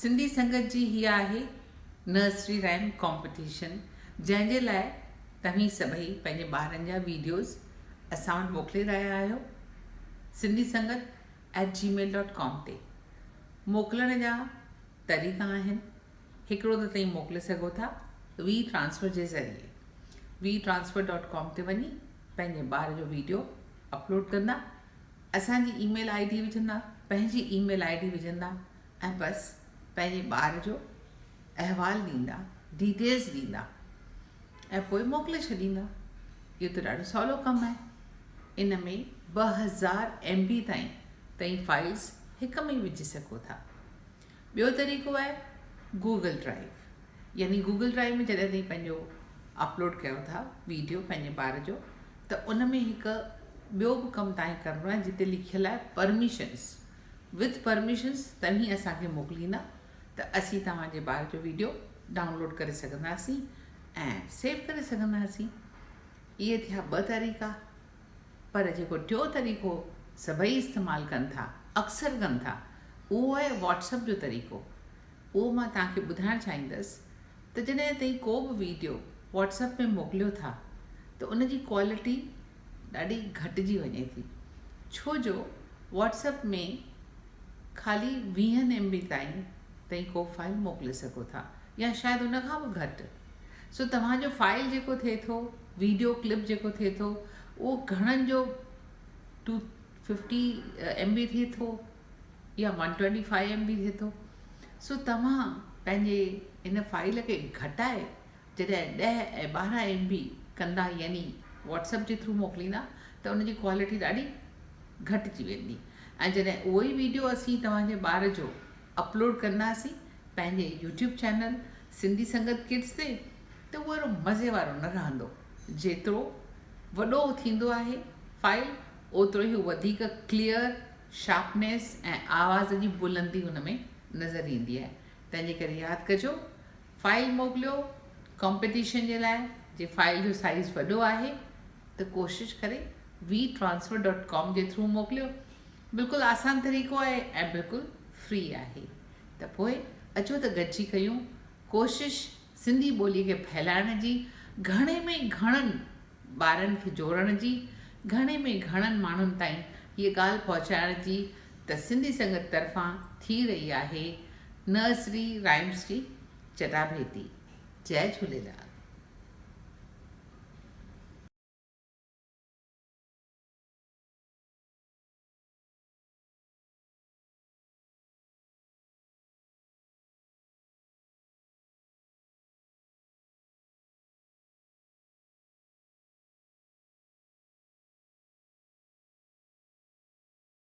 سنڌي سنگت جي هيء آهي نرسري رائيم ڪامپيٽيشن جنهن جي لاء توهين سڀئي پنهنجي ٻارن جا ويڊيوز اسان وٽ موڪلي رهيا آهيو Sindhi Sangat at gmail dot com تي موڪلڻ جا طريقا آهن هڪڙو ته توهين موڪلي سگهو ٿا وي ٽرانسفر جي ذريعي وي ٽرانسفر ڊاٽ ڪام تي وڃي پنهنجي ٻار جو ويڊيو اپلوڊ ڪندا اسان جي اي ميل I D وجهندا، پنهنجي اي ميل I D وجهندا ۽ بس پنهنجي ٻار جو احوال ڏيندا، ڊيٽيلز ڏيندا ۽ پوء موڪلي ڇڏيندا. اهو ته ڏاڍو سولو ڪم آهي. ان ۾ 2000 ايم بي تائين تئين فائلز هڪ ۾ ئي وجهي سگهو ٿا. ٻيو طريقو آهي گوگل ڊرائيو يعني گوگل ڊرائيو ۾ جڏهن توهين پنهنجو اپلوڊ ڪيو ٿا ويڊيو پنهنجي ٻار جو ته ان ۾ هڪ ٻيو به ڪم توهان کي ڪرڻو آهي جتي لکيل آهي پرميشنس وٿ پرميشنس توهين اسان کي موڪليندا ته اسين توهان جي ٻار جو ويڊيو ڊائونلوڊ ڪري سگهنداسين ۽ سيو ڪري سگهنداسين. اهي ٿيا ٻه طريقا. پر جيڪو ٽيون طريقو سڀئي استعمال ڪن ٿا، اڪثر ڪن ٿا، اهو آهي واٽس اپ جو طريقو. اهو مان توهان کي ٻڌائڻ چاهيندس ته جڏهن توهين ڪو به ويڊيو واٽس اپ ۾ موڪليو ٿا ته ان جي ڪوالٽي ڏاڍي گهٽجي وڃي ٿي ڇو جو واٽس اپ ۾ خالي ويهن ايم بي تائين توهين ڪو فائل موڪلي سگهو ٿا يا شايد ان کان به گهٽ. سو توهان جو فائل جيڪو ٿئي ٿو ويڊيو ڪلپ جيڪو ٿئي ٿو اهو گهڻن جو ٽو ففٽي ايم بي ٿئي ٿو يا one twenty five M B ٿئي ٿو سو توهان پنهنجي ان فائل کي گهٽائي جڏهن ڏهه ۽ 12 ايم بي ڪندا يعني واٽس اپ جي ٿرو موڪليندا ته ان جي ڪوالٽي ڏاڍي گهٽجي ويندي ۽ جڏهن اهو ئي ويڊيو اسين توهان جي ٻار جو اپلوڊ ڪنداسين پنهنجي يوٽيوب چينل سنڌي سنگت ڪڊز تي ته اهو اهڙو مزي وارو نه رهندو جيترو وڏو ٿيندو آهي فائل اوترو ئي هو وڌيڪ ڪليئر شارپنيس ۽ آواز جي بلندي ان ۾ نظر ايندي آهي تنهن جي ڪري ياد ڪجو فائل موڪليو ڪامپيٽيشن جي لاء جي فائل جو سائيز وڏو آهي ته ڪوشش ڪري وي ٽرانسفر ڊاٽ ڪام جي ٿرو موڪليو بلڪل آسان طريقو آهي ۽ بلڪل فري آهي ته پوء اچو ته گڏجي ڪيون ڪوشش سنڌي ٻولي کي ڦهلائڻ جي گهڻي ۾ گهڻن ٻارن کي جوڙڻ جي گهڻي ۾ گهڻن ماڻهن تائين هيء ڳالهه پهچائڻ جي ته سنڌي سنگت طرفان ٿي رهي آهي نرسري رائمس جي چٽاڀيٽي. جئي جهوليلال.